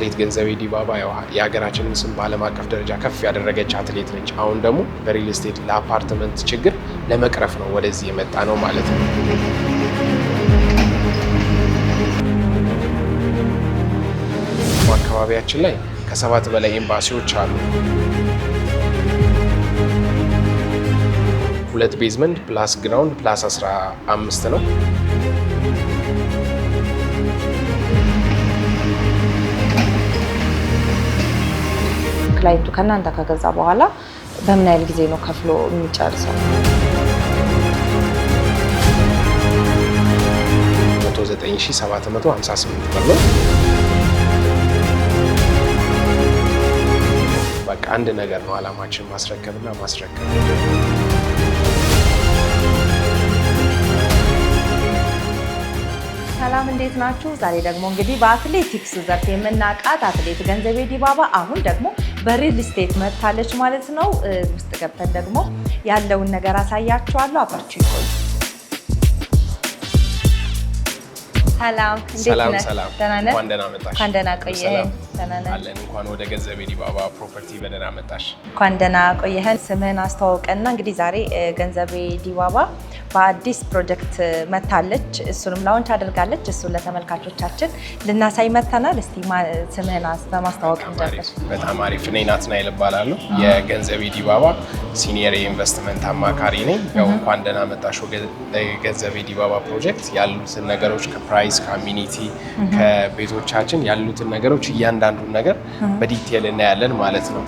አትሌት ገንዘቤ ዲባባ ያው የሀገራችንን ስም በዓለም አቀፍ ደረጃ ከፍ ያደረገች አትሌት ነች። አሁን ደግሞ በ real estate ለአፓርትመንት ችግር ለመቅረፍ ነው ወደዚህ የመጣ ነው ማለት ነው። አካባቢያችን ላይ ከ7 በላይ ኤምባሲዎች አሉ። 2 basement plus ground plus 15 ነው። Client ኡ ከእናንተ ከገዛ በኋላ በምን ያህል ጊዜ ነው ከፍሎ የሚጨርሰው? 19758 ብር ነው። በቃ አንድ ነገር ነው አላማችን፣ ማስረከብና ማስረከብ። ሰላም፣ እንዴት ናችሁ? ዛሬ ደግሞ እንግዲህ በአትሌቲክስ ዘርፍ የምናውቃት አትሌት ገንዘቤ ዲባባ አሁን ደግሞ በ real estate መጥታለች ማለት ነው። ውስጥ ገብተን ደግሞ ያለውን ነገር አሳያችኋለሁ። አብራችሁ ይቆዩ። ሰላም፣ እንዴት ሰላም ነህ? ሰላም፣ ደህና ነህ? እንኳን ደህና መጣሽ። እንኳን ደህና ቆየኸን። ሰላም ደህና ነህ? አለን። እንኳን ወደ ገንዘቤ ዲባባ Property በደህና መጣሽ። እንኳን ደህና ቆየኸን። ስምህን አስተዋውቀና እንግዲህ ዛሬ ገንዘቤ ዲባባ በአዲስ ፕሮጀክት መታለች። እሱንም launch አድርጋለች። እሱን ለተመልካቾቻችን ልናሳይ መተናል። እስቲ ስምህን በማስተዋወቅ እንጀምር። በጣም አሪፍ። እኔ ናትናኤል እባላለሁ። የገንዘቤ ዲባባ senior የኢንቨስትመንት አማካሪ ነኝ። ያው እንኳን ደህና መጣሽ ወደ ገንዘቤ ዲባባ ፕሮጀክት። ያሉትን ነገሮች ከ price፣ ከ amenity፣ ከቤቶቻችን ያሉትን ነገሮች እያንዳንዱን ነገር በ detail እናያለን ማለት ነው።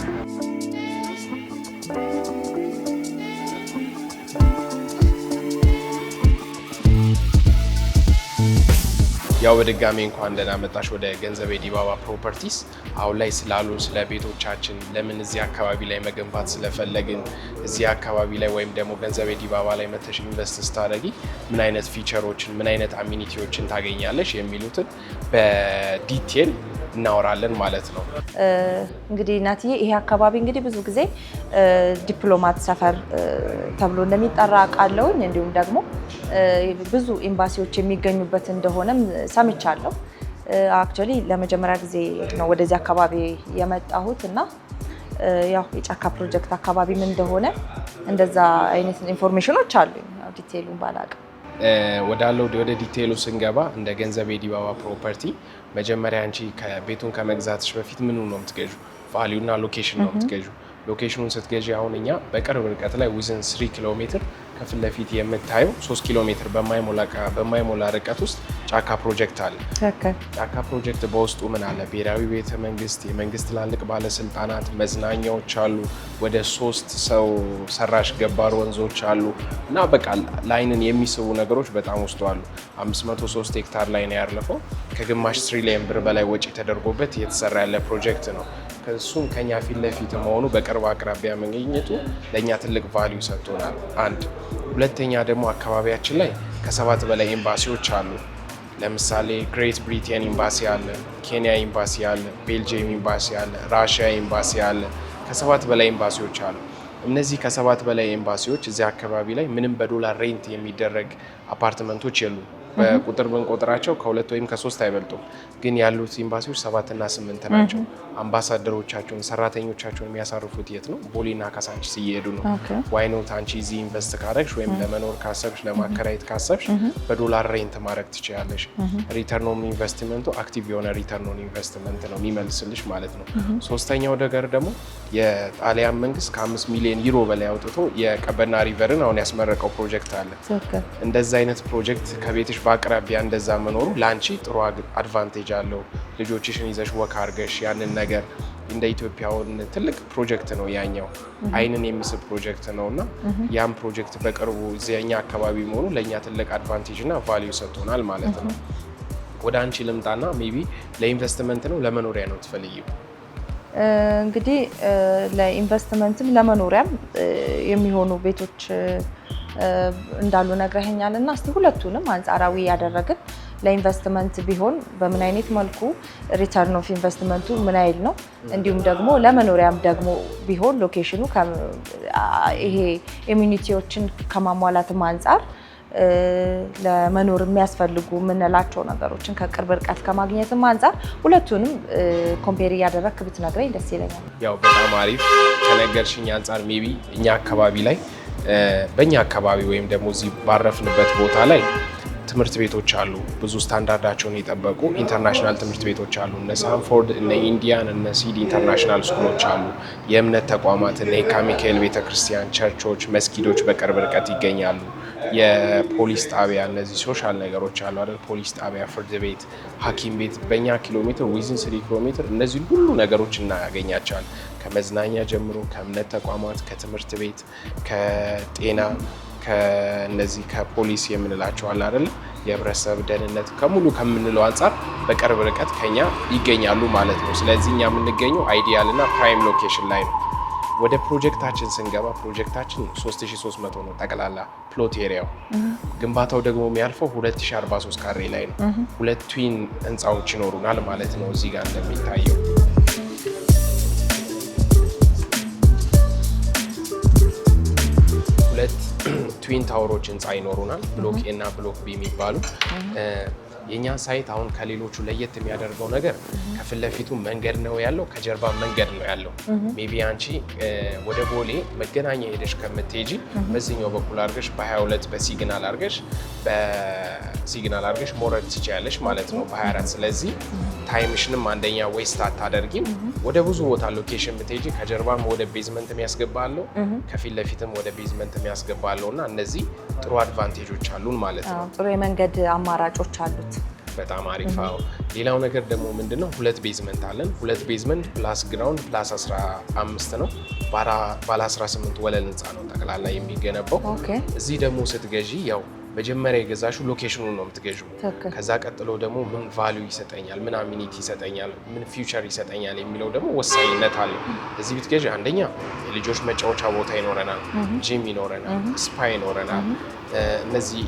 ያው በድጋሚ እንኳን ደህና መጣሽ ወደ ገንዘቤ ዲባባ Properties። አሁን ላይ ስላሉ ስለ ቤቶቻችን፣ ለምን እዚህ አካባቢ ላይ መገንባት ስለፈለግን፣ እዚህ አካባቢ ላይ ወይም ደግሞ ገንዘቤ ዲባባ ላይ መተሽ invest ስታደርጊ ምን አይነት feature ኦችን፣ ምን አይነት amenity ዎችን ታገኛለሽ የሚሉትን በ detail እናወራለን ማለት ነው። እንግዲህ ናትዬ፣ ይሄ አካባቢ እንግዲህ ብዙ ጊዜ ዲፕሎማት ሰፈር ተብሎ እንደሚጠራ አውቃለሁኝ። እንዲሁም ደግሞ ብዙ ኤምባሲዎች የሚገኙበት እንደሆነም ሰምቻለሁ። Actually ለመጀመሪያ ጊዜ ነው ወደዚህ አካባቢ የመጣሁት እና ያው የጫካ ፕሮጀክት አካባቢም እንደሆነ እንደዛ አይነት information ኦች አሉኝ። ያው detail ኡን ባላውቅም። ወዳለው ወደ detail ኡ ስንገባ እንደ ገንዘቤ ዲባባ Property መጀመሪያ አንቺ ከቤቱን ከመግዛትሽ በፊት ምኑ ነው የምትገዢው? Value እና location ነው የምትገዢው። Location ኡን ስትገዢ አሁን እኛ በቅርብ ርቀት ላይ within 3 ኪሎ ሜትር ከፊት ለፊት የምታየው 3 ኪሎ ሜትር በማይሞላ ርቀት ውስጥ ጫካ ፕሮጀክት አለ። ጫካ ፕሮጀክት በውስጡ ምን አለ? ብሔራዊ ቤተ መንግስት፣ የመንግስት ትላልቅ ባለስልጣናት፣ መዝናኛዎች አሉ። ወደ 3 ሰው ሰራሽ ገባር ወንዞች አሉ እና በቃ ላይንን የሚስቡ ነገሮች በጣም ውስጡ አሉ። 503 ሄክታር ላይ ነው ያረፈው። ከግማሽ ትሪሊየን ብር በላይ ወጪ ተደርጎበት እየተሰራ ያለ ፕሮጀክት ነው። ከእሱም ከኛ ፊት ለፊት መሆኑ፣ በቅርብ አቅራቢያ መገኘቱ ለእኛ ትልቅ value ሰጥቶናል። አንድ ሁለተኛ ደግሞ አካባቢያችን ላይ ከ7 በላይ ኤምባሲዎች አሉ። ለምሳሌ Great Britain ኤምባሲ አለ፣ ኬንያ ኤምባሲ አለ፣ ቤልጅየም ኤምባሲ አለ፣ ራሽያ ኤምባሲ አለ። ከ7 በላይ ኤምባሲዎች አሉ። እነዚህ ከ7 በላይ ኤምባሲዎች እዚህ አካባቢ ላይ ምንም በዶላር rent የሚደረግ አፓርትመንቶች የሉም። በቁጥር ብንቆጥራቸው ከ2 ወይም ከ3 አይበልጡም። ግን ያሉት ኤምባሲዎች 7ና 8 ናቸው። አምባሳደሮቻቸውን፣ ሰራተኞቻቸውን የሚያሳርፉት የት ነው? ቦሌና ካሳንቺስ እየሄዱ ነው። Why not አንቺ እዚህ invest ካረግሽ ወይም ለመኖር ካሰብሽ፣ ለማከራየት ካሰብሽ በዶላር rent ማድረግ ትችያለሽ። Return on investment ኡ active የሆነ return on investment ነው የሚመልስልሽ ማለት ነው። ሶስተኛው ነገር ደግሞ የጣሊያን መንግስት ከ5 ሚሊዮን ዩሮ በላይ አውጥቶ የቀበና river ን አሁን ያስመረቀው ፕሮጀክት አለ። እንደዛ አይነት ፕሮጀክት ከቤትሽ በአቅራቢያ እንደዛ መኖሩ ለአንቺ ጥሩ advantage አለው። ልጆችሽን ይዘሽ walk አድርገሽ ያንን ነገር እንደ ኢትዮጵያውን ትልቅ ፕሮጀክት ነው፣ ያኛው አይንን የሚስብ ፕሮጀክት ነው እና ያም ፕሮጀክት በቅርቡ እዚያኛ አካባቢ መሆኑ ለእኛ ትልቅ advantage እና value ሰጥቶናል ማለት ነው። ወደ አንቺ ልምጣና maybe ለኢንቨስትመንት ነው ለመኖሪያ ነው ትፈልጊው? እንግዲህ ለኢንቨስትመንትም ለመኖሪያም የሚሆኑ ቤቶች እንዳሉ ነግረኸኛል እና እስቲ ሁለቱንም አንጻራዊ ያደረግን ለኢንቨስትመንት ቢሆን በምን አይነት መልኩ return of investment ኡ ምን ያህል ነው፣ እንዲሁም ደግሞ ለመኖሪያም ደግሞ ቢሆን location ኡ ይሄ amenity ዎችን ከማሟላትም አንጻር ለመኖር የሚያስፈልጉ የምንላቸው ነገሮችን ከቅርብ ርቀት ከማግኘትም አንጻር ሁለቱንም compare እያደረግክ ብትነግረኝ ደስ ይለኛል። ያው በጣም አሪፍ ከነገርሽኝ አንጻር maybe እኛ አካባቢ ላይ፣ በእኛ አካባቢ ወይም ደግሞ እዚህ ባረፍንበት ቦታ ላይ ትምህርት ቤቶች አሉ። ብዙ ስታንዳርዳቸውን የጠበቁ international ትምህርት ቤቶች አሉ። እነ ሳንፎርድ፣ እነ ኢንዲያን፣ እነ ሲድ international school ኦች አሉ። የእምነት ተቋማት እነ የካ ሚካኤል ቤተክርስቲያን፣ ቸርቾች፣ መስጊዶች በቅርብ ርቀት ይገኛሉ። የፖሊስ ጣቢያ፣ እነዚህ social ነገሮች አሉ አይደል? ፖሊስ ጣቢያ፣ ፍርድ ቤት፣ ሐኪም ቤት በእኛ ኪሎ ሜትር within 3 ኪሎ ሜትር እነዚህን ሁሉ ነገሮች እናገኛቸዋል። ከመዝናኛ ጀምሮ፣ ከእምነት ተቋማት፣ ከትምህርት ቤት፣ ከጤና፣ ከእነዚህ ከፖሊስ የምንላቸው አለ አይደል? የህብረተሰብ ደህንነት ከሙሉ ከምንለው አንጻር በቅርብ ርቀት ከኛ ይገኛሉ ማለት ነው። ስለዚህ እኛ የምንገኘው ideal እና prime location ላይ ነው። ወደ ፕሮጀክታችን ስንገባ ፕሮጀክታችን 3300 ነው ጠቅላላ plot area ው። ግንባታው ደግሞ የሚያልፈው 2043 ካሬ ላይ ነው። ሁለት twin ህንፃዎች ይኖሩናል ማለት ነው እዚህ ጋር እንደሚታየው። ሁለት twin tower ኦች ህንፃ ይኖሩናል፣ block A እና block B የሚባሉ። የእኛ site አሁን ከሌሎቹ ለየት የሚያደርገው ነገር ከፊት ለፊቱ መንገድ ነው ያለው፣ ከጀርባ መንገድ ነው ያለው። Maybe አንቺ ወደ ቦሌ መገናኛ ሄደሽ ከምትሄጂ በዚህኛው በኩል አድርገሽ በ22 በሲግናል አድርገሽ መውረድ ትችያለሽ ማለት ነው በ24። ስለዚህ time ሽንም አንደኛ waste አታደርጊም። ወደ ብዙ ቦታ location ብትሄጂ ከጀርባም ወደ basement የሚያስገባ አለው፣ ከፊት ለፊትም ወደ basement የሚያስገባ አለው እና እነዚህ ጥሩ advantage ኦች አሉን ማለት ነው። ጥሩ የመንገድ አማራጮች አሉት። በጣም አሪፍ። አዎ። ሌላው ነገር ደግሞ ምንድነው? ሁለት basement አለን። ሁለት basement plus ground plus 15 ነው። ባለ 18 ወለል ህንፃ ነው ጠቅላላ የሚገነባው። እዚህ ደግሞ ስትገዢ ያው መጀመሪያ የገዛሽው location ኑን ነው የምትገዢው። ከዛ ቀጥሎ ደግሞ ምን value ይሰጠኛል፣ ምን amenity ይሰጠኛል፣ ምን future ይሰጠኛል የሚለው ደግሞ ወሳኝነት አለው። እዚህ ብትገዢ አንደኛ የልጆች መጫወቻ ቦታ ይኖረናል፣ ጂም ይኖረናል፣ spa ይኖረናል። እነዚህ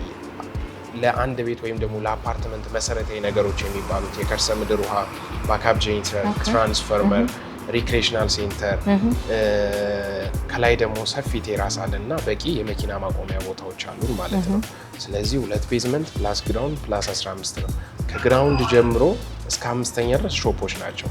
ለአንድ ቤት ወይም ደግሞ ለአፓርትመንት መሰረታዊ ነገሮች የሚባሉት የከርሰ ምድር ውሃ፣ backup generator፣ transformer፣ recreational center፣ ከላይ ደግሞ ሰፊ terrace አለ እና በቂ የመኪና ማቆሚያ ቦታዎች አሉን ማለት ነው። ስለዚህ ሁለት basement plus ground plus 15 ነው። ከ ground ጀምሮ እስከ አምስተኛ ድረስ shop ኦች ናቸው።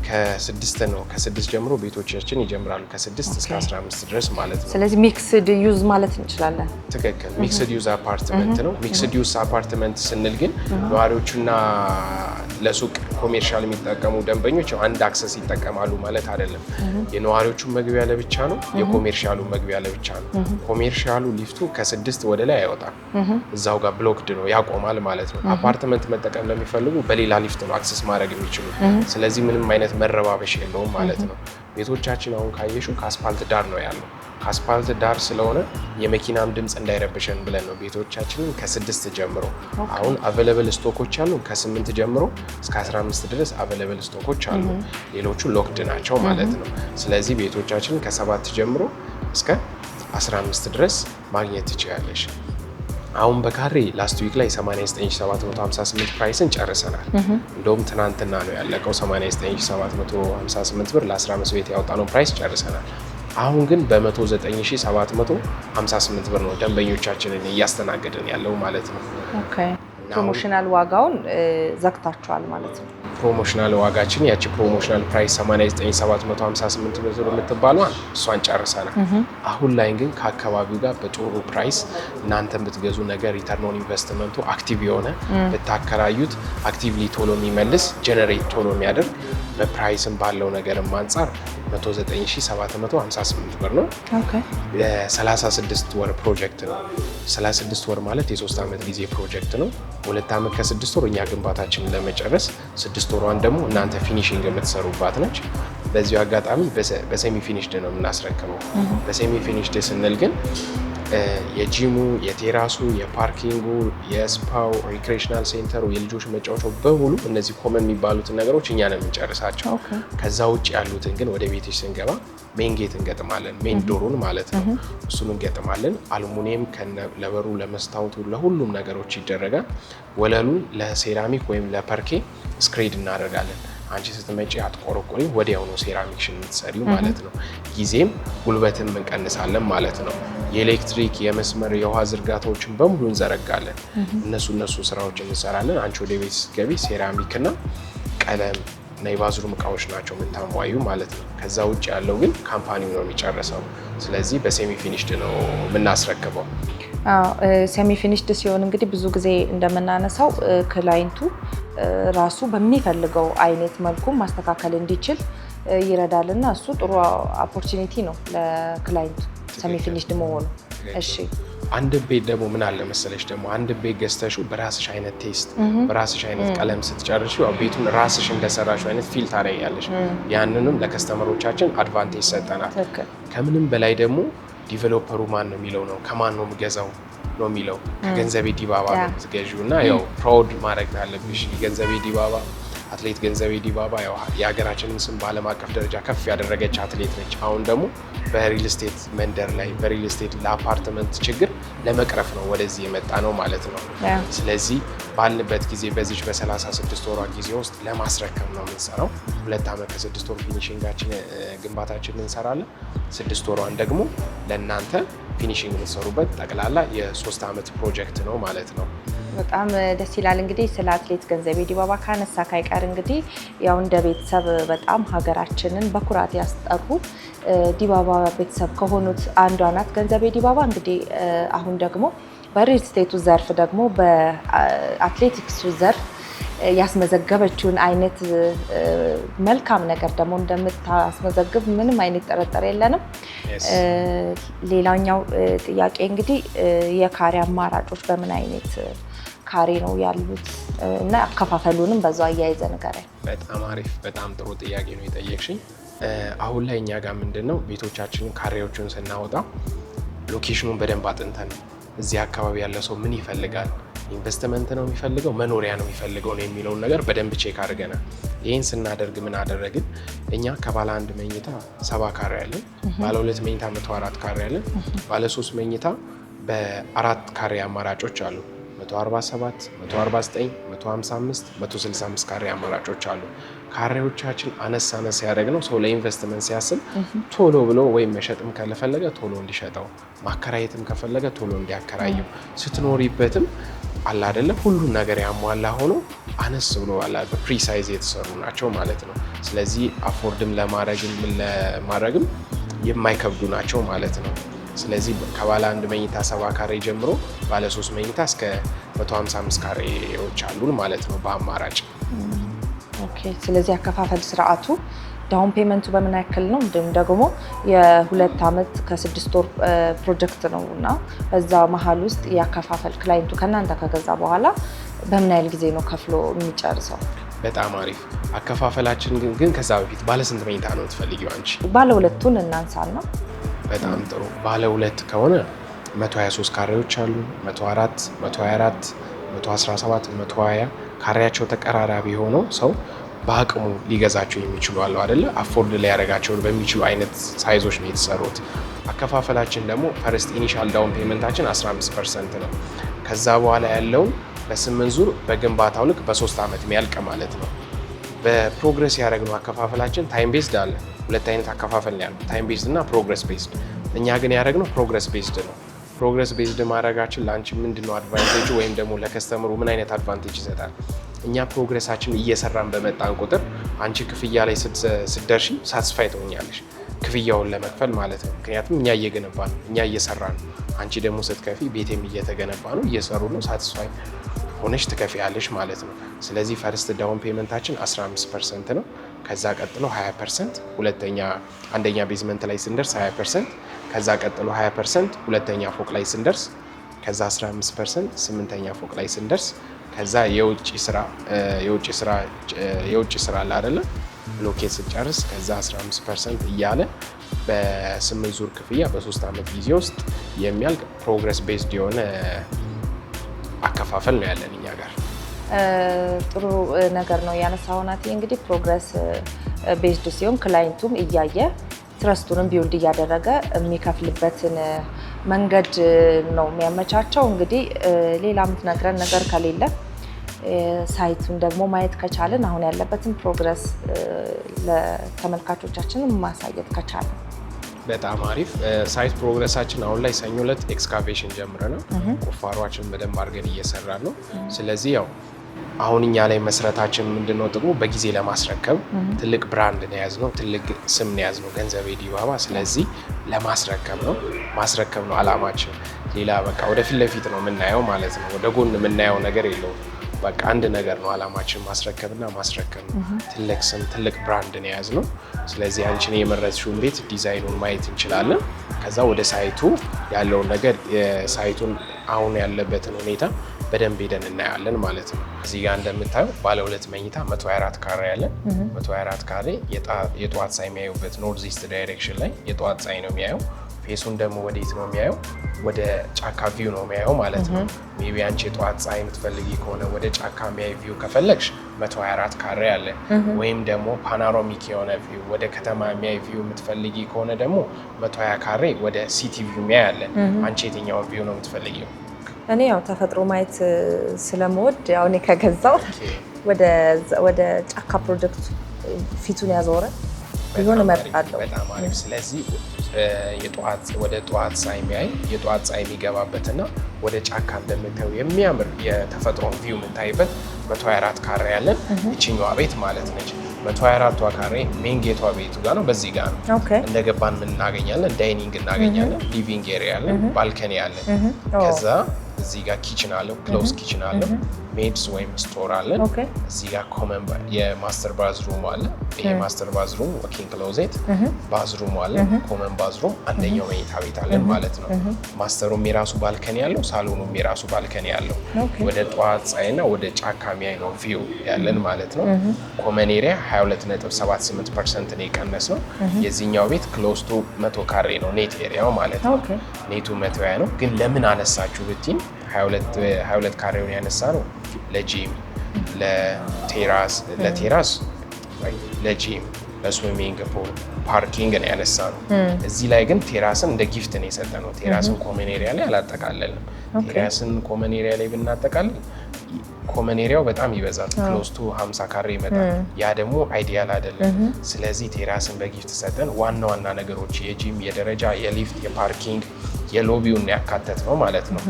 ከስድስት ነው፣ ከስድስት ጀምሮ ቤቶቻችን ይጀምራሉ። ከስድስት እስከ 15 ድረስ ማለት ነው። ስለዚህ mixed use ማለት እንችላለን። ትክክል። Mixed use apartment ነው። Mixed use apartment ስንል ግን ነዋሪዎቹና ለሱቅ commercial የሚጠቀሙ ደንበኞች ያው አንድ access ይጠቀማሉ ማለት አይደለም። የነዋሪዎቹ መግቢያ ለብቻ ነው፣ የ commercial ኡ መግቢያ ለብቻ ነው። Commercial ኡ ሊፍቱ ከስድስት ወደ ላይ አይወጣም። እዛው ጋር blocked ነው፣ ያቆማል ማለት ነው። አፓርትመንት መጠቀም ለሚፈልጉ በሌላ ሊፍት ነው access ማድረግ የሚችሉ። ስለዚህ ምንም አይነት መረባበሽ የለውም ማለት ነው። ቤቶቻችን አሁን ካየሹ ከአስፓልት ዳር ነው ያለው። ከአስፓልት ዳር ስለሆነ የመኪናም ድምፅ እንዳይረብሸን ብለን ነው ቤቶቻችንን ከስድስት ጀምሮ፣ አሁን available stock ኦች አሉ። ከስምንት ጀምሮ እስከ 15 ድረስ available stock ኦች አሉ። ሌሎቹ locked ናቸው ማለት ነው። ስለዚህ ቤቶቻችንን ከሰባት ጀምሮ እስከ 15 ድረስ ማግኘት ትችያለሽ። አሁን በካሬ last week ላይ 89758 price ን ጨርሰናል። እንደውም ትናንትና ነው ያለቀው። 89758 ብር ለ15 ቤት ያወጣነው price ጨርሰናል። አሁን ግን በ109,758 ብር ነው ደንበኞቻችንን እያስተናገድን ያለው ማለት ነው። Okay፣ promotional ዋጋውን ዘግታችኋል ማለት ነው። Promotional ዋጋችን ያቺ promotional price 89758 ብር የምትባለዋን እሷን ጨርሰናል። አሁን ላይ ግን ከአካባቢው ጋር በጥሩ price እናንተን ብትገዙ ነገር return on investment ኡ active የሆነ፣ ብታከራዩት actively ቶሎ የሚመልስ፣ generate ቶሎ የሚያደርግ፣ በ price ም ባለው ነገርም አንጻር 19758 ብር ነው። የ36 ወር ፕሮጀክት ነው። 36 ወር ማለት የ3 ዓመት ጊዜ ፕሮጀክት ነው። 2 ዓመት ከ6 ወር እኛ ግንባታችንን ለመጨረስ፣ 6 ወሯን ደግሞ እናንተ finishing የምትሰሩባት ነች። በዚሁ አጋጣሚ በ semi finished ነው የምናስረክበው። በ semi finished ስንል ግን የጂሙ፣ የቴራሱ፣ የፓርኪንጉ፣ የስፓው፣ ሪክሬሽናል ሴንተሩ፣ የልጆች መጫወቻው በሙሉ እነዚህ common የሚባሉትን ነገሮች እኛ ነው የምንጨርሳቸው። ከዛ ውጭ ያሉትን ግን ወደ ቤትሽ ስንገባ main gate እንገጥማለን። Main door ኡን ማለት ነው። እሱን እንገጥማለን። አልሙኒየም ለበሩ፣ ለመስታወቱ፣ ለሁሉም ነገሮች ይደረጋል። ወለሉን ለሴራሚክ ወይም ለፐርኬ screed እናደርጋለን። አንቺ ስትመጪ አትቆረቆሪ፣ ወዲያው ነው ሴራሚክሽን የምትሰሪው ማለት ነው። ጊዜም ጉልበትም እንቀንሳለን ማለት ነው። የኤሌክትሪክ፣ የመስመር፣ የውሃ ዝርጋታዎችን በሙሉ እንዘረጋለን። እነሱ ስራዎች እንሰራለን። አንቺ ወደ ቤት ስትገቢ ሴራሚክና ቀለም እና የ bathroom እቃዎች ናቸው የምታሟዩ ማለት ነው። ከዛ ውጭ ያለው ግን company ው ነው የሚጨርሰው። ስለዚህ በ semi finished ነው የምናስረክበው። Semi finished ሲሆን እንግዲህ ብዙ ጊዜ እንደምናነሳው client ኡ ራሱ በሚፈልገው አይነት መልኩ ማስተካከል እንዲችል ይረዳል እና እሱ ጥሩ opportunity ነው ለ client ኡ semi finished መሆኑ። እሺ። አንድ ቤት ደግሞ ምን አለ መሰለሽ፣ ደግሞ አንድ ቤት ገዝተሽው በራስሽ አይነት taste፣ በራስሽ አይነት ቀለም ስትጨርሺው ያው ቤቱን ራስሽ እንደሰራሽው አይነት feel ታደርጊያለሽ። ያንንም ለ customer ኦቻችን advantage ሰጠናል። ከምንም በላይ ደግሞ developer ኡ ማን ነው የሚለው ነው፣ ከማን ነው የምገዛው ነው የሚለው። ከገንዘቤ ዲባባ ነው የምትገዢው እና ያው proud ማድረግ አለብሽ። ገንዘቤ ዲባባ፣ አትሌት ገንዘቤ ዲባባ ያው የሀገራችንን ስም በዓለም አቀፍ ደረጃ ከፍ ያደረገች አትሌት ነች። አሁን ደግሞ በ real estate መንደር ላይ በ real estate ለአፓርትመንት ችግር ለመቅረፍ ነው ወደዚህ የመጣ ነው ማለት ነው። ስለዚህ ባልንበት ጊዜ በዚች በ36 ወሯ ጊዜ ውስጥ ለማስረከብ ነው የምንሰራው። 2 ዓመት ከ6 ወር finishing ኣችን ግንባታችን እንሰራለን። 6 ወሯን ደግሞ ለእናንተ finishing የምትሰሩበት ጠቅላላ የ3 ዓመት ፕሮጀክት ነው ማለት ነው። በጣም ደስ ይላል። እንግዲህ ስለ አትሌት ገንዘቤ ዲባባ ካነሳ ካይቀር እንግዲህ ያው እንደ ቤተሰብ በጣም ሀገራችንን በኩራት ያስጠሩ ዲባባ ቤተሰብ ከሆኑት አንዷ ናት ገንዘቤ ዲባባ። እንግዲህ አሁን ደግሞ በ real estate ኡ ዘርፍ ደግሞ በአትሌቲክሱ ዘርፍ ያስመዘገበችውን አይነት መልካም ነገር ደግሞ እንደምታስመዘግብ ምንም አይነት ጥርጥር የለንም። ሌላኛው ጥያቄ እንግዲህ የካሬ አማራጮች በምን አይነት ካሬ ነው ያሉት እና አከፋፈሉንም በዛው አያይዘህ ንገረኝ። በጣም አሪፍ፣ በጣም ጥሩ ጥያቄ ነው የጠየቅሽኝ። አሁን ላይ እኛ ጋር ምንድን ነው፣ ቤቶቻችንን ካሬዎቹን ስናወጣ location ኡን በደንብ አጥንተን እዚህ አካባቢ ያለ ሰው ምን ይፈልጋል፣ ኢንቨስትመንት ነው የሚፈልገው፣ መኖሪያ ነው የሚፈልገው ነው የሚለውን ነገር በደንብ check አድርገናል። ይህን ስናደርግ ምን አደረግን? እኛ ከባለ አንድ መኝታ 70 ካሬ ያለን፣ ባለ ሁለት መኝታ 104 ካሬ ያለን፣ ባለ ሶስት መኝታ በአራት ካሬ አማራጮች አሉ። 147፣ 149፣ 155፣ 165 ካሬ አማራጮች አሉ። ካሬዎቻችን አነስ አነስ ያደረግነው ሰው ለኢንቨስትመንት ሲያስብ ቶሎ ብሎ ወይም መሸጥም ከፈለገ ቶሎ እንዲሸጠው፣ ማከራየትም ከፈለገ ቶሎ እንዲያከራየው፣ ስትኖሪበትም አለ አይደለ ሁሉን ነገር ያሟላ ሆኖ አነስ ብሎ አለ በ precise የተሰሩ ናቸው ማለት ነው። ስለዚህ afford ም ለማድረግም የማይከብዱ ናቸው ማለት ነው። ስለዚህ ከባለ አንድ መኝታ 70 ካሬ ጀምሮ ባለ ሶስት መኝታ እስከ 155 ካሬዎች አሉን ማለት ነው በአማራጭ። Okay። ስለዚህ አከፋፈል ስርዓቱ down payment ኡ በምን ያክል ነው? እንዲሁም ደግሞ የ2 ዓመት ከ6 ወር ፕሮጀክት ነው እና በዛ መሀል ውስጥ ያከፋፈል client ኡ ከእናንተ ከገዛ በኋላ በምን ያህል ጊዜ ነው ከፍሎ የሚጨርሰው? በጣም አሪፍ። አከፋፈላችን ግን ከዛ በፊት ባለ ስንት መኝታ ነው የምትፈልጊው አንቺ? ባለ ሁለቱን እናንሳና። በጣም ጥሩ። ባለ ሁለት ከሆነ 123 ካሬዎች አሉ። 104፣ 124፣ 117፣ 120 ካሬያቸው ተቀራራቢ ሆነው ሰው በአቅሙ ሊገዛቸው የሚችሉ አለው አይደለ? Afford ሊያደርጋቸው በሚችሉ አይነት size ኦች ነው የተሰሩት። አከፋፈላችን ደግሞ first initial down payment ኣችን 15% ነው። ከዛ በኋላ ያለውን በስምንት ዙር በግንባታው ልክ በ3 ዓመት የሚያልቅ ማለት ነው። በ progress ያደረግነው አከፋፈላችን time based አለ። ሁለት አይነት አከፋፈል ነው ያለው፣ time based እና progress based። እኛ ግን ያደረግነው progress based ነው። Progress based ማድረጋችን ለአንቺ ምንድነው advantage ኡ ወይም ደግሞ ለ customer ኡ ምን አይነት advantage ይሰጣል? እኛ progress ኣችን እየሰራን በመጣን ቁጥር አንቺ ክፍያ ላይ ስትደርሺ satisfy ትሆኛለሽ፣ ክፍያውን ለመክፈል ማለት ነው። ምክንያቱም እኛ እየገነባ ነው፣ እኛ እየሰራ ነው። አንቺ ደግሞ ስትከፊ ቤቴም እየተገነባ ነው፣ እየሰሩ ነው። Satisfy ሆነሽ ትከፍያለሽ ማለት ነው። ስለዚህ first down payment ኣችን 15% ነው። ከዛ ቀጥሎ 20% ሁለተኛ አንደኛ basement ላይ ስንደርስ 20%፣ ከዛ ቀጥሎ 20% ሁለተኛ ፎቅ ላይ ስንደርስ፣ ከዛ 15% ስምንተኛ ፎቅ ላይ ስንደርስ፣ ከዛ የውጭ ስራ አለ አይደለ፣ ብሎኬት ስጨርስ ከዛ 15% እያለ በስምንት ዙር ክፍያ በ3 ዓመት ጊዜ ውስጥ የሚያልቅ progress based የሆነ አከፋፈል ነው ያለን እኛ ጋር። ጥሩ ነገር ነው ያነሳኸው ናቲ። እንግዲህ progress based ሲሆን client ኡም እያየ trust ኡንም build እያደረገ የሚከፍልበትን መንገድ ነው የሚያመቻቸው። እንግዲህ ሌላ የምትነግረን ነገር ከሌለ Site ኡን ደግሞ ማየት ከቻልን፣ አሁን ያለበትን progress ለተመልካቾቻችን ማሳየት ከቻልን። በጣም አሪፍ። Site progress ኣችን አሁን ላይ ሰኞ ዕለት excavation ጀምረናል። ቁፋሯችን በደንብ አድርገን እየሰራን ነው። ስለዚህ ያው አሁን እኛ ላይ መስራታችን ምንድነው ጥቅሙ? በጊዜ ለማስረከብ፣ ትልቅ brand ነው የያዝነው፣ ትልቅ ስም ነው የያዝነው ገንዘቤ ዲባባ። ስለዚህ ለማስረከብ ነው፣ ማስረከብ ነው አላማችን። ሌላ በቃ ወደፊት ለፊት ነው የምናየው ማለት ነው። ወደ ጎን የምናየው ነገር የለውም። በቃ አንድ ነገር ነው አላማችን፣ ማስረከብና ማስረከብ ነው። ትልቅ ስም፣ ትልቅ brand ነው የያዝነው። ስለዚህ አንቺን የመረጥሽውን ቤት ዲዛይኑን ማየት እንችላለን። ከዛ ወደ site ኡ ያለውን ነገር፣ የ site ኡን አሁን ያለበትን ሁኔታ በደንብ ሄደን እናያለን ማለት ነው። እዚህ ጋር እንደምታየው ባለ ሁለት መኝታ 124 ካሬ ያለን፣ 124 ካሬ የጠዋት ፀሐይ የሚያዩበት north east direction ላይ የጠዋት ፀሐይ ነው የሚያየው። Face ኡን ደግሞ ወዴት ነው የሚያየው? ወደ ጫካ view ነው የሚያየው ማለት ነው። Maybe አንቺ የጠዋት ፀሐይ የምትፈልጊ ከሆነ፣ ወደ ጫካ የሚያይ view ከፈለግሽ 124 ካሬ አለ። ወይም ደግሞ panoramic የሆነ view፣ ወደ ከተማ የሚያይ view የምትፈልጊ ከሆነ ደግሞ 120 ካሬ ወደ city view የሚያይ አለ። አንቺ የትኛውን view ነው የምትፈልጊው? እኔ ያው ተፈጥሮ ማየት ስለምወድ፣ ያው እኔ ከገዛው ወደ ጫካ ፕሮጀክቱ ፊቱን ያዞረ ቢሆን እመርጣለሁ። በጣም አሪፍ። ስለዚህ የጠዋት ወደ ጠዋት ፀሐይ የሚያይ፣ የጠዋት ፀሐይ የሚገባበትና ወደ ጫካ እንደምታዩ የሚያምር የተፈጥሮን view የምታይበት 124 ካሬ ያለን ይችኛዋ ቤት ማለት ነች። 124ቷ ካሬ main gate ኧ ቤቱ ጋር ነው፣ በዚህ ጋር ነው። እንደገባን ምን እናገኛለን? Dining እናገኛለን፣ living area አለን፣ balcony አለን። ከዛ እዚህ ጋር kitchen አለው፣ close kitchen አለው፣ maids ወይም store አለን። እዚህ ጋር common የ master bathroom አለ። ይሄ master bathroom፣ walk-in closet bathroom አለ፣ common bathroom፣ አንደኛው መኝታ ቤት አለን ማለት ነው። Master ኡም የራሱ balcony ያለው፣ ሳሎኑም የራሱ balcony ያለው፣ ወደ ጠዋት ፀሐይና ወደ ጫካ የሚያይ ነው view ያለን ማለት ነው። Common area 22.78% ነው የቀነስነው። የዚህኛው ቤት close to 100 ካሬ ነው net area ው ማለት ነው። Net ኡ 120 ነው። ግን ለምን አነሳችሁ ብትይኝ 22 ካሬውን ያነሳነው ለ gym፣ ለ terrace፣ ለ gym፣ ለ swimming pool፣ parking ነው ያነሳነው። እዚህ ላይ ግን terrace ን እንደ gift ነው የሰጠነው። Terrace ን common area ላይ አላጠቃለልንም። Terrace ን common area ላይ ብናጠቃልል common area ው በጣም ይበዛል። Close to 50 ካሬ ይመጣል። ያ ደግሞ ideal አይደለም። ስለዚህ terrace ን በ gift ሰጠን። ዋና ዋና ነገሮች የጂም፣ የደረጃ፣ የሊፍት፣ የ parking፣ የ lobby ውን ያካተትነው ማለት ነው።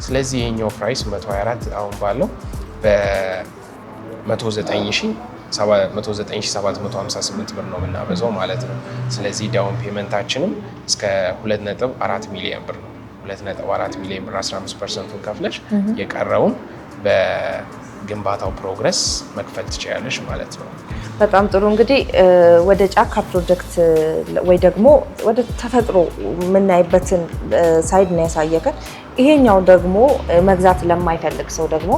ስለዚህ ይሄኛው price 124 አሁን ባለው በ19758 ብር ነው የምናበዛው ማለት ነው። ስለዚህ down payment ኣችንም እስከ 2.4 ሚሊዮን ብር ነው። 2.4 ሚሊዮን ብር 15% ኡን ከፍለሽ የቀረውን በግንባታው progress መክፈል ትችያለሽ ማለት ነው። በጣም ጥሩ። እንግዲህ ወደ ጫካ ፕሮጀክት ወይ ደግሞ ወደ ተፈጥሮ የምናይበትን side ነው ያሳየከን። ይሄኛው ደግሞ መግዛት ለማይፈልግ ሰው ደግሞ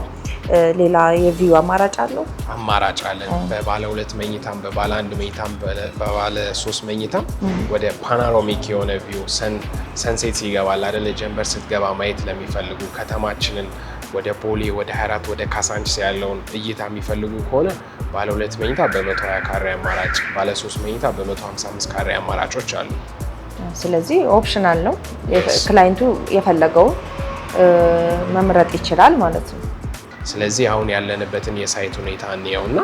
ሌላ የ view አማራጭ አለው? አማራጭ አለን። በባለ ሁለት መኝታም፣ በባለ አንድ መኝታም፣ በባለ ሶስት መኝታም ወደ panoramic የሆነ view፣ sunset ይገባል አይደለ? ጀንበር ስትገባ ማየት ለሚፈልጉ፣ ከተማችንን ወደ ቦሌ፣ ወደ 24፣ ወደ ካሳንችስ ያለውን እይታ የሚፈልጉ ከሆነ ባለ ሁለት መኝታ በ120 ካሬ አማራጭ፣ ባለ ሶስት መኝታ በ155 ካሬ አማራጮች አሉ። ስለዚህ optional ነው። Client ኡ የፈለገውን መምረጥ ይችላል ማለት ነው። ስለዚህ አሁን ያለንበትን የ site ሁኔታ እንየውና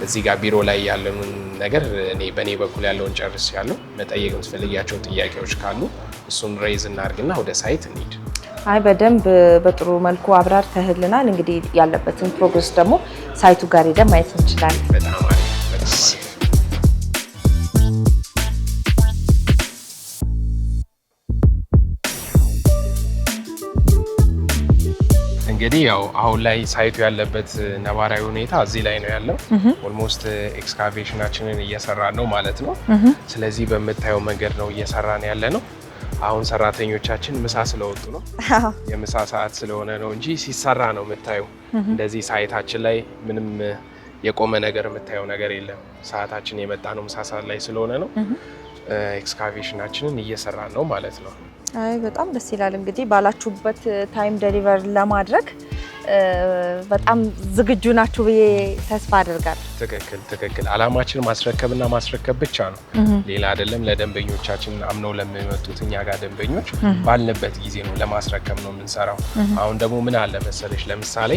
እዚህ ጋር ቢሮ ላይ ያለንን ነገር እኔ በእኔ በኩል ያለውን ጨርሻለሁ። መጠየቅ የምትፈልጊያቸው ጥያቄዎች ካሉ እሱን raise እናድርግና ወደ site እንሂድ። አይ፣ በደንብ በጥሩ መልኩ አብራርተህልናል። እንግዲህ ያለበትን progress ደግሞ site ኡ ጋር ሄደን ማየት እንችላለን። በጣም አሪፍ፣ በጣም አሪፍ። እንግዲህ ያው አሁን ላይ site ኡ ያለበት ነባራዊ ሁኔታ እዚህ ላይ ነው ያለው። Almost excavation ኣችንን እየሰራን ነው ማለት ነው። ስለዚህ በምታየው መንገድ ነው እየሰራን ያለነው። አሁን ሰራተኞቻችን ምሳ ስለወጡ ነው፣ የምሳ ሰዓት ስለሆነ ነው እንጂ ሲሰራ ነው የምታየው። እንደዚህ site ኣችን ላይ ምንም የቆመ ነገር የምታየው ነገር የለም። ሰዓታችን የመጣነው ምሳ ሰዓት ላይ ስለሆነ ነው። Excavation ኣችንን እየሰራን ነው ማለት ነው። አይ፣ በጣም ደስ ይላል። እንግዲህ ባላችሁበት time deliver ለማድረግ በጣም ዝግጁ ናችሁ ብዬ ተስፋ አደርጋለሁ። ትክክል። አላማችን ማስረከብና ማስረከብ ብቻ ነው፣ ሌላ አይደለም። ለደንበኞቻችን፣ አምነው ለሚመጡት እኛ ጋር ደንበኞች ባልንበት ጊዜ ነው ለማስረከብ ነው የምንሰራው። አሁን ደግሞ ምን አለ መሰለሽ፣ ለምሳሌ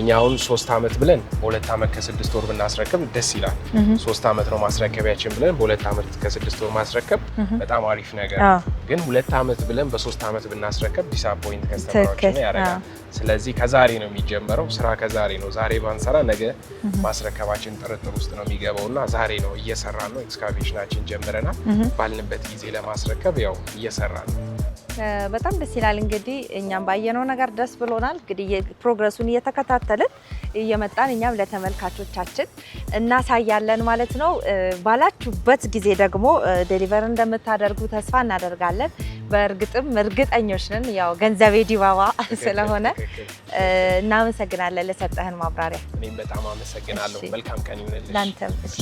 እኛ አሁን 3 ዓመት ብለን በ2 ዓመት ከ6 ወር ብናስረክብ ደስ ይላል። 3 ዓመት ነው ማስረከቢያችን ብለን በ2 ዓመት ከ6 ወር ማስረከብ በጣም አሪፍ ነገር ነው። ግን 2 ዓመት ብለን በ3 ዓመት ብናስረከብ disappoint customer ኦችን ያደርጋል። ስለዚህ ከዛሬ ነው የሚጀመረው ስራ፣ ከዛሬ ነው። ዛሬ ባንሰራ ነገ ማስረከባችን ጥርጥር ውስጥ ነው የሚገባው እና ዛሬ ነው እየሰራን ነው። Excavation ኣችን ጀምረናል። ባልንበት ጊዜ ለማስረከብ ያው እየሰራን ነው። በጣም ደስ ይላል። እንግዲህ እኛም ባየነው ነገር ደስ ብሎናል። እንግዲህ progress ኡን እየተከታተልን እየመጣን እኛም ለተመልካቾቻችን እናሳያለን ማለት ነው። ባላችሁበት ጊዜ ደግሞ deliver እንደምታደርጉ ተስፋ እናደርጋለን። በእርግጥም እርግጠኞች ነን፣ ያው ገንዘቤ ዲባባ ስለሆነ። እናመሰግናለን ለሰጠህን ማብራሪያ። እኔም በጣም አመሰግናለሁ። መልካም ቀን ይሁንልሽ። ላንተም እሺ።